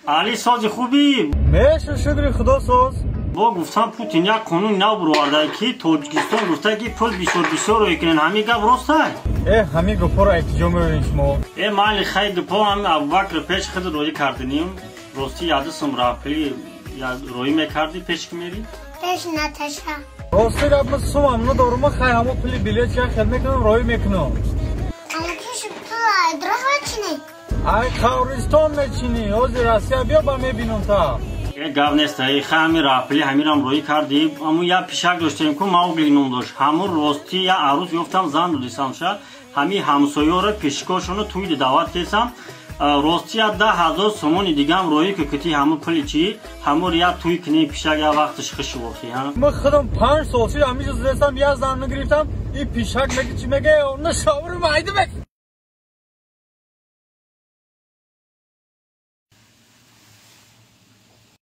Али, сози, хубӣ? Меша, шукри Худо, соз. Бо гуфтам, Путин як қонун нав бироварда, ки Тоҷикистон гуфта, ки пул бисёр бисёр рӯй кунен. Ҳамин гап ростай? Э, ҳамин гапҳоро эҳтиҷо меорин шумо? Э, майли, хай, гапҳо ҳами Абубакр пеш худ рӯӣ кардиним. Ростӣ, ядисум рафли рӯӣ мекардӣ пеш ки мерӣ? Пеш Наташа. Рости гап, ма сумам надорум, хай, ҳамо пули билет чия хел мекунам, роӣ мекунам. Алакиш пул дурах мечинӣ? Ай Қавристон мечинӣ, ҳозир Россия биё, ба мебинам та. Э, гап нест, э, хай, ҳами рафли ҳамирам рӯӣ кардӣ. Аммо як пишак доштем ку, Маугли ном дошт. Ҳамун ростӣ я арӯз ёфтам, зан додисамша. Ҳами ҳамсоёро, пешикошоно тӯйди даъват кесам. Ростӣ, я 10 000 сомони дигам рӯӣ ку, кити ҳамун пули чӣ, ҳамур я тӯй кунӣ, пишак я вақтиш хишвохӣ. Ма худам 5 сол шид ҳамиҷо зестам, як зан нагирифтам. И пишак меги, чӣ меге, на шавру майди мек.